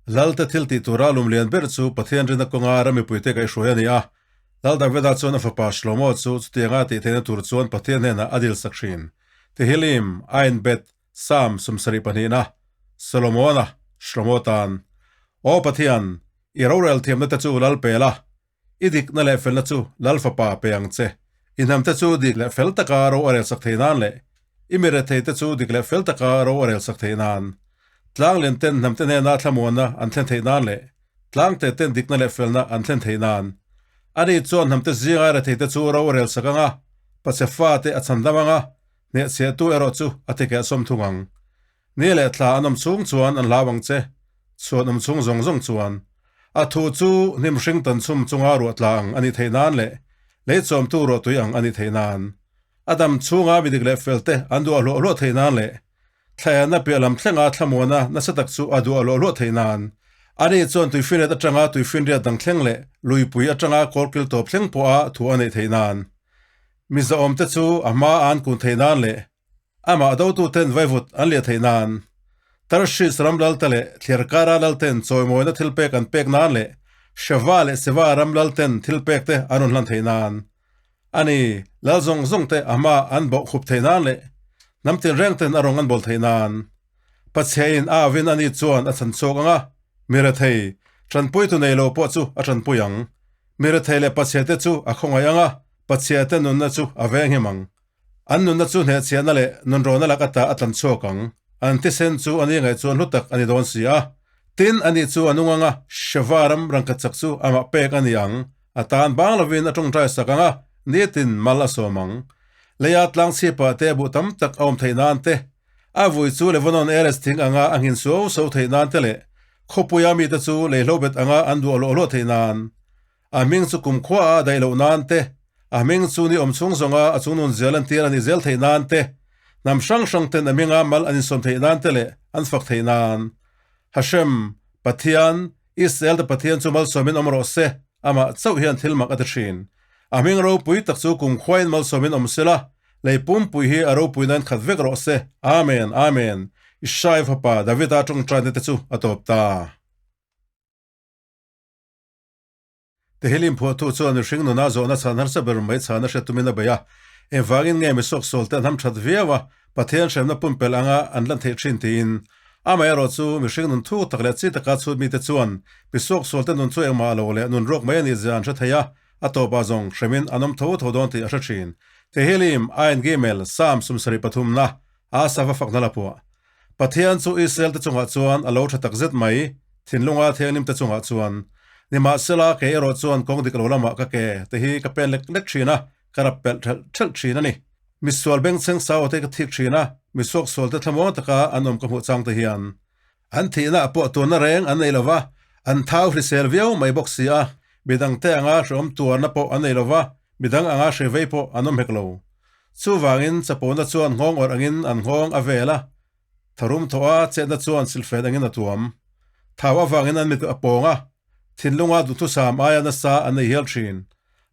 Lalte thil tih tura lum lian ber chu Pathian rinna kawnga ram mipuite kaihhruai a ni a. Lal Davida chuan a fapa Shlomo chu chutianga tih theihna tur chuan Pathian hnenah a dil sak thin. Tehillim, Ain Bet, Psalm 72 na, Solomona, Shlomo tan. Aw Pathian, i rorel thiamna te chu lal pe la, i dikna leh felna chu lal fapa pe ang che. I hnamte chu dik leh fel taka ro a rel sak thei nan leh i mi rethei te chu dik leh fel taka ro a rel sak thei nan. Tlang lian ten hnamte hnena thlamuanna an thlen theih nan leh tlang te ten dikna leh felna an thlen theih nan. Ani chuan hnamte zinga rethei te chu ro a rel sak ang a, pache fate a chhandam ang a, hnehchhiahtu erawh chu a tikeh sawm thung ang. Ni leh thla an awm chhung chuan an hlau ang che, chhuan awm chhung zawng zawng chuan. A thu chu hnim hring tan chhum chunga ruah tla ang a nih theih nan leh lei chawmtu ruahtui ang a nih theih nan. A dam chhunga mi dik leh fel te an duah hluah hluah theih nan leh thlaenna piah lam thlenga thlamuana nasa tak chu a duah hluah hluah theih nan. Ani chuan tuifinriat atanga tuifinriat dang thleng leh luipui atanga kawlkil tawp thleng pawha thu a neih theih nan. Mizoawmte chu a hma an kun theih nan leh Amah dotuten vaivut an liah theih nan, Tarshish ram lalte leh Thliarkara lalten chawimawina thilpek an pek nan leh Sheva leh Seva ram lalten thilpekte an rawn hlan theih nan, a ni, lal zawng zawngte a hma an bawh khup theih nan leh hnam tinrengten a rawng an bawl theih nan. Pathiain a avin ani chuan a chhan chhuak ang a, mi rethei, tanpuitu nei lo pawh chu a tanpui ang. Mi rethei leh Pathiate chu a khawngaih ang a, Pathiate nunna chu a venghem ang. An nunna chu hnehchhiahna leh nunrawna lak ata a tlan chhuak ang. An thisen chu a ni ngaih chuan hlu tak a ni dawn si a. Tin, ani chu a nung ang a, Sheva ram rangkachak chu amah pek a ni ang. A tan bang lovin a tawngtai sak ang a, nitin mal a sawm ang. Leia tlang chhipah te buh tam tak a awm theih nan te, a vui chu Lebanon Eres thing anga a nghin suau so theih nan te leh khawpuia mite chu leihlobet anga an duah luah luah theih nan. A hming chu kumkhua a daih loh nan te, a hming chu ni awm chhung zawnga a chungnun zel an tir a ni zel theih nan te, hnam hrang hrang ten a hminga mal an insawm theih nan te leh an fak theih nan. Hashem, Pathian, Israel te Pathian chu malsawmin awm rawh se, amah chauh hian thil mak a ti thin. A hming ropui tak chu kumkhuain malsawmin awm sela, lei pumpui hi a ropui nan khat vek rawh se. Amen, Amen. Ishai fapa Davida tawngtaina te chu a tawp ta. Tehillim phuahtu chuan mihring nuna zawhna chhan harsa ber mai chhan a hre tumin a bei a. Engvangin nge misuaksual te an ham that viau a, Pathian hremna pumpelh anga an lan theih thin tiin. Amaherawh chu mihring nun thuk tak leh chi taka chhut mite chuan misuaksual te nun chu engmah lo leh nun ruak mai a nih zia an hre thei a, a tawpah zawng hremin an awm tho tho dawn tih a hre thin. Tehillim, Ain Gimel, Psalm 73 na, Asaph a fakna la phuah. Pathian chu Israel te chungah chuan a lo tha takzet mai, thinlunga thianghlim te chungah chuan. Nimahsela, kei erawh chuan kawng dik lo lamah ka ke te hi ka pen lek lek thin a, ka rap pelh thelh thelh thin a ni. Misual bengchheng sau te ka thik thin a, misuaksual te thlamuang taka an awm ka hmuh chang te hian. An thihna ah pawh tuarna reng an nei lo va, an thau hrisel viau mai bawk si a, midang te anga hreawm tuarna pawh an nei lo va, midang anga hre vei pawh an awm hek lo. Chuvangin chapona chuan nghawng awrh angin an nghawng a vel a, tharum thawh a chetna chuan silfen angin a tuam. Thau avangin an mit a pawng a, thinlunga duhthusam aia nasa an nei hial thin.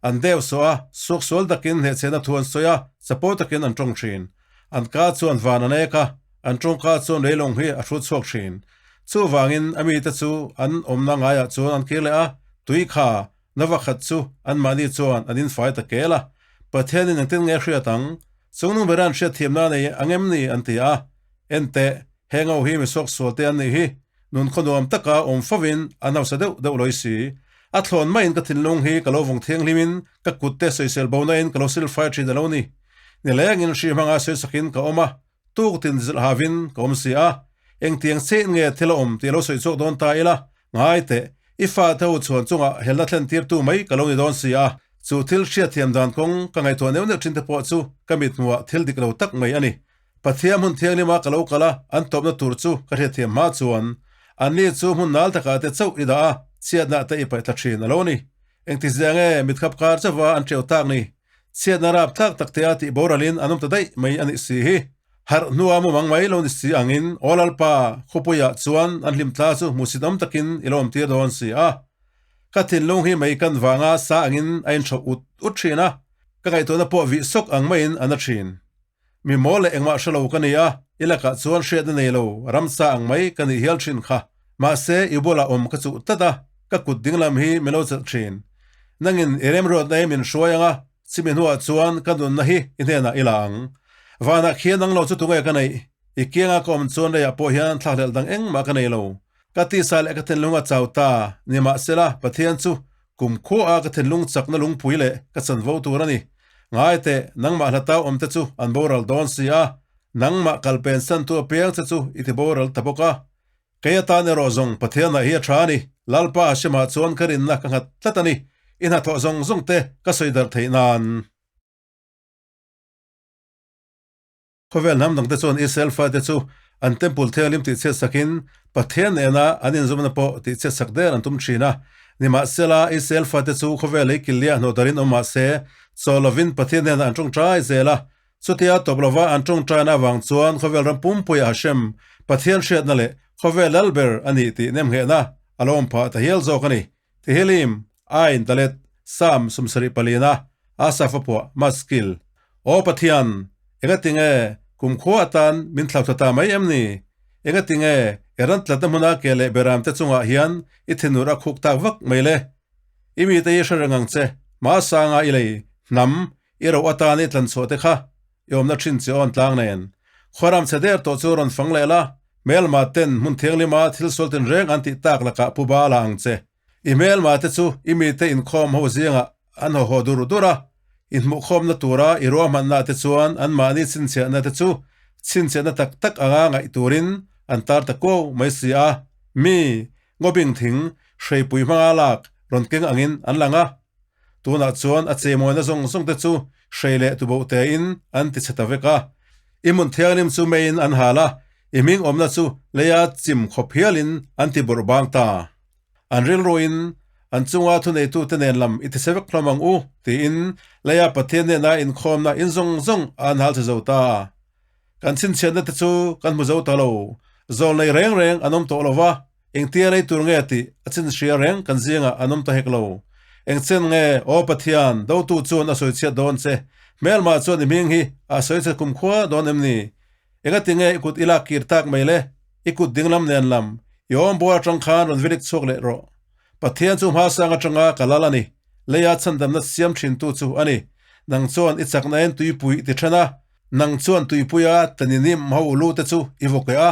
An deuh sawh a, suaksual takin hnehchhehna thu an sawi a, chapo takin an tawng thin. An ka chuan van an ek a, an tawngka chuan leilawng hi a hrut chhuak thin. Chuvangin a mite chu an awmna ngaiah chuan an kir leh a, tui kha Na vakhat chu anmahni chuan an infai ta kel a, Pathianin engtin nge hriat ang? Chungnung bera an hriat thiamna nei ang em ni? an ti a. Enteh, heng ho hi misuaksual te an nih hi, nun khaw nuam taka awm fovin an hausa deuh deuh lawi si. A thlawn maiin ka thinlung hi ka lo vawng thianghlimin ka kutte sawisel bona in ka lo silfai thin a lo ni. Nilengin hri hmanga sawisakin ka awm a, Tuktin zilh havin ka awm si a, engtiang chiah nge thil a awm tih lo sawi chhuak dawn ta ila, ngai teh, i fate ho chhuan chungah helna thlen tirtu mai ka lo ni dawn si a, chu thil hriatthiam dan kawng ka ngaihtuah neuh neuh thin te pawh chu ka mithmuhah thil dik lo tak mai a ni. Pathian hmun thianghlima ka lo kal a, an tawpna tur chu ka hriatthiam hma chuan anni chu hmun nal takah te chauh i dah a, chhiatnah te i paih thla thin a lo ni. Engtizia nge mitkhap kar chauha an ṭeu tak ni? Chhiatna rap tlak tak te a tih boralin an awm ta daih mai a nih si hi. Harh hnua mumang mai lo ni si angin Aw Lalpa, khawpuiah chuan an hlimthla chu hmuhsit awm takin i lo awmtir dawn si a. Ka thinlung hi mei kan vanga sa angin a inhrawk ut ut thin a, ka ngaihtuahna pawh vih sawk ang maiin a na thin. Mi mawl leh engmah hre lo ka ni a, i lakah chuan hriatna nei lo ramsa ang mai ka nih hial thin kha. Mahse, i bulah awm ka chuh tlat a, ka kut dinglam hi min lo chelh thin. Nangin i remruatna hi min hruai ang a, chimi hnuah chuan ka nunna hi i hnenah i la ang. Vanah khian nang lo chu tunge ka neih? I kianga ka awm chuan leiah pawh hian thlakhlelh dang engmah ka nei lo. Ka tisa leh ka thinlung a chau ta, nimahsela Pathian chu kum khuaah ka thinlung chakna lungpui leh ka chanvo tur a ni. Ngai teh, nangmah hlatau awmte chu an boral dawn si a, nangmah kalpen santu apiang che chu i ti boral ta bawk a. Kei atan erawh zawng Pathianah hi a tha a ni, Lalpa Hashemah chuan ka rinna ka nghat tlat a ni, i hnathawh zawng zawng te ka sawi darh theih nan. Khawvel hnam dangte chuan Israel fate chu an Temple thianghlim tihchhiat sakin Pathian nena an inzawmna pawh tihchhiat sak der an tum thin a. Nimahsela, Israel fate chu khawvel lei killiah hnawhdarin awm mah se, chaw lovin Pathian hnenah an tawngtai zel a. Chutia tawp lova an tawngtaina avang chuan khawvel ram pumpuia Hashem, Pathian hriatna leh khawvel lal ber a nih tih nemnghehna a lo awm phah ta hial zawk a ni. Tehillim, Ain, Dalet, Sam, 74 palina, Asaph a phuah, Maskil. Aw Pathian, enga tinge kumkhua atan min thlauthla ta mai em ni? Enga tinge i ran tlatna hmuna ke leh beram te chungah hian i thinur a khuk tak vak mai le? I mite hi hre reng ang che, hmasanga i lei, hnam, i ro atan i tlanchhuah te kha i awmna thin che awn tlang nen. Khuaram chhe der tawh chu rawn fang leh la, hmelma ten hmun thianghlima thil sual tinreng an tih tak lakah pu ba la ang che. I hmelma te chu i mite inkhawm ho zingah an haw haw dur dur a, inhmuhkhawmna tura i ruahmanna te chuan anmahni chhinchhiahna te chu chhinchhiahna tak tak anga ngaih turin an tar ta kuau mai si a. Mi, ngawbing thing, hreipui hmanga lak rawn keng angin an lang a. Tunah chuan a cheimawina zawng zawng te chu hrei leh tuboh tein an ti chhe ta vek a. I hmun thianghlim chu meiin an hal a, i hming awmna chu leia chim khawp hialin an ti bawrh bang ta. An rilruin an chunga thuneitute nen lam i ti chhe vek hlawm ang u, tiin leia Pathian nena inkhawmna in zawng zawng an hal chhe zo ta. Kan chhinchhiatna te chu kan hmu zo ta lo, zawlnei reng reng an awm tawh lo va, Engtia rei tur nge tih a chin hria reng kan zingah an awm ta hek lo. Eng chen nge, Aw Pathian, dotu chuan a sawi chhiat dawn che, hmelmah chuan i hming hi a sawi chhe kumkhua dawn em ni? Engati nge i kut i lak kir tak mai le? I kut dinglam nen lam, i awmbual atang khan rawn vilik chhuak leh rawh. Pathian chu hmasang atanga ka lal a ni, leia chhandamna siam thintu chu a ni. Nang chuan i chaknain tuipui i ti then a, nang chuan tuipuia taninim ho lu te chu i vawk eh a.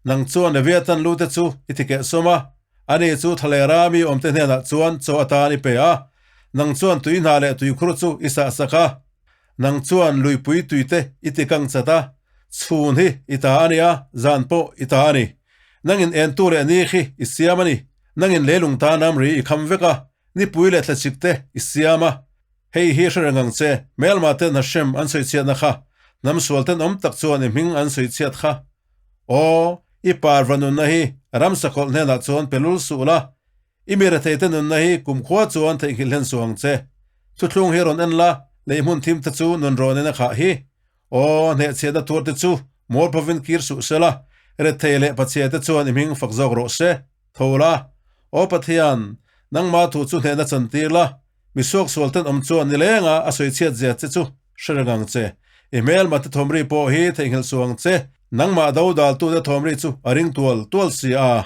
Nang chuan Leviathan lu te chu i ti keh sawm a, ani chu Thalera mi awmte hnenah chuan chaw atan i pe a. Nang chuan tui hna leh tuikhur chu i sahsak a, nang chuan luipui tui te i ti kang chat a. Chhun hi i ta a ni a, zan pawh i ta a ni. Nangin entu leh ni khi i siam a ni. Nangin leilung tan ramri i kham vek a, nipui leh thlachik te i siam a. Hei hi hre reng ang che, hmelma ten Hashem an sawichhiatna kha, hnam sual tenawm tak chuan i hming an sawichhiat kha. Aw, i parva nunna hi ramsakawlh hnenah chuan pe lul suh la, i mi retheite nunna hi kumkhua chuan theihnghilh hlen suh ang che. Thuthlung hi rawn en la, lei hmun thim te chu nun rawnin a khah hi. Aw, hnehchhiatna tur te chu mualphovin kir suh se la, rethei leh pachhia te chuan i hming fak zawk rawh se. Tho la, Aw Pathian, nangmah thu chu hnehna chantir la, Mi suaksual tenawm chuan nilenga a sawichhiat zia che chu hre reng ang che. I hmelma te thawmri pawh hi theihnghilh suh ang che. Nangmah do daltute thawmri chu a ring tual tual si a.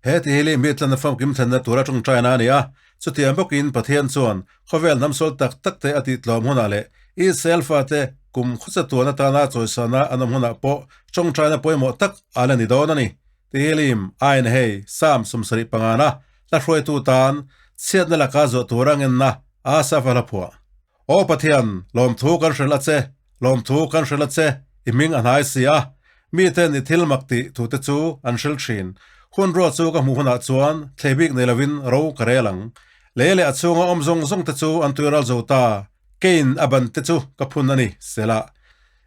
He ti hi leh mi tlanna famkim thlenna tura tawngtaina a ni a. Chutiang bawkin Pathian chuan khawvel hnamsual tak tak te a tihtlawm hunah leh Israel fate kum khawcha tuan atana chawisana an awm hunah pawh tawngtaina pawimawh tak a la ni dawn a ni. Tehillim, Ain hei, Sam 75na, hla hruaitu tan chhiatna laka zawh tur a ngenna Asaph a hla phuah. Aw Pathian, lawmthu kan hrelh a che, lawmthu kan hrelh a che, i hming a hnai si a. Miten i thil mak tih thute chu an hril thin. Hun ruat chu ka hmuh hunah chuan thlei bik nei lovin ro ka rel ang. Lei leh a chhunga awm zawng zawng te chu an tuiral zo ta, keiin a ban te chu ka phun a ni, Selah.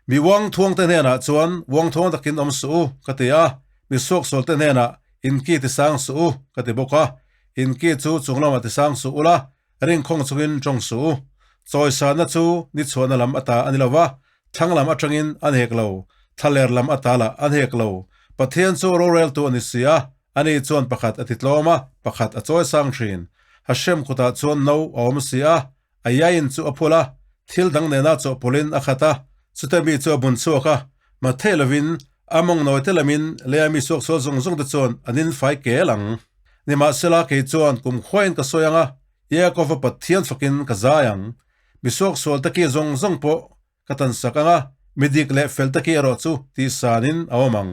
Mi uangthuang te hnenah chuan uangthuang takin awm suh u, ka ti a, mi suaksual te hnenah inki ti sang suh u, ka ti bawk a. Inki chu chung lamah ti sang suh ula, ringkhawng chungin tawng suh u. Chawisana chu ni chhuahna lam ata a ni lo va, thlang lam atangin an hek lo, thlaler lam ata lah an hek lo. Pathian chu roreltu a ni si a, ani chuan pakhat a ti tlawm a, pakhat a chawi sang thin. Hashem kutah chuan no a awm si a, A iain chu a phul a, thil dang nena chawhpawlhin a khat a, chute mi chu a bun chhuak a, mat theih lovin A mawng nawi te lamin leia mi suaksual zawng zawng te chuan an in fai kel ang. Nimahsela kei chuan kum khuain ka sawi ang a, Yaakova Pathian fakin ka zai ang. Mi suaksual te ki zawng zawng pawh ka tansak ang a, mi dik leh fel te ki erawh chu tihsanin a awm ang.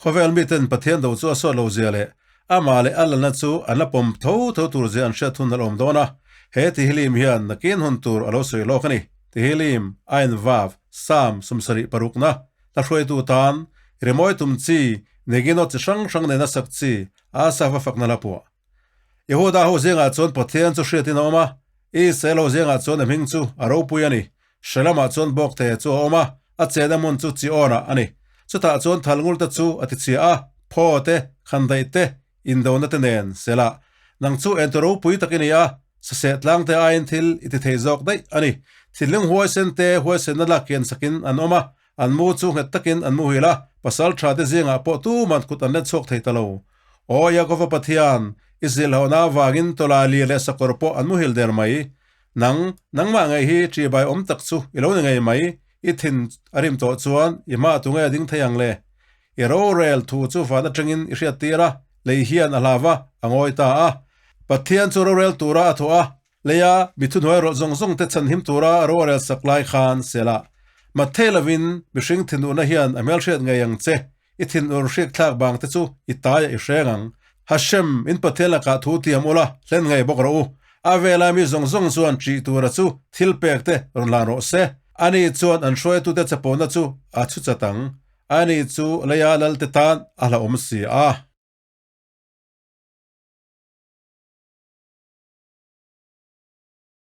Khawvel miten Pathian do chu a sawt lo zia leh amah leh a lalna chu an la pawm tho tho tur zia an hriat hun a la awm dawn a, he Tehillim hian nakin hun tur a lo sawi lawk a ni. Tehillim, Ain Vav, Psalm 76 na hla hruaitu tan rimawi tum chi, Negino chi hrang hrang nena sak chi, Asaph a fakna hla puah. Yehuda ho zingah chuan Pathian chu hriatin a awm a, Israel ho zingah chuan a hming chu a ropui a ni. Hre lamah chuan bawkte chu a awm a, a chenna hmun chu Chion-ah a ni. Chutah chuan thalngul te chu a tichhia a, phaw te, khandaih te, indona te nen Selah. Nang chu entu ropui tak i ni a, saseh tlang te aiin thil i ti thei zawk daih a ni. Thinlung huaisen te huaisenna lak kian sakin an awm a, An mu chu nghet takin an muhil a, pasal tha te zingah pawh tuman kut an let chhuak thei ta lo. Aw Yaakova Pathian, i zilhlohna avangin tawlai lir leh sakawr pawh an muhil der mai. Nang, nangmah ngei hi ṭihbai awm tak chu i lo ni ngei mai, i thin a rim tawh chuan i hma tunge a ding thei ang le? I rorel thu chu van aṭangin i hriattir a, lei hian a hlau a, a ngawi ta a. Pathian chu rorel tura a thawh a, Leia mi thuhnuai rawlh zawng zawng te chhanhim tura ro a rel sak lai khan Selah. Mat thei lovin mihring thinurna hian a hmelhriat ngei ang che, i thinur hriak thlak bang te chu i taia i hreng ang. Hashem, in Pathian lakah thu tiam ula, hlen ngei bawk rawh u. A vela mi zawng zawng chuan ṭih tura chu thil pek te rawn hlan rawh se. Ani chuan an hruaitute chapona chu a chhu chat ang. Ani chu leia lal te tan a hlauhawm si a.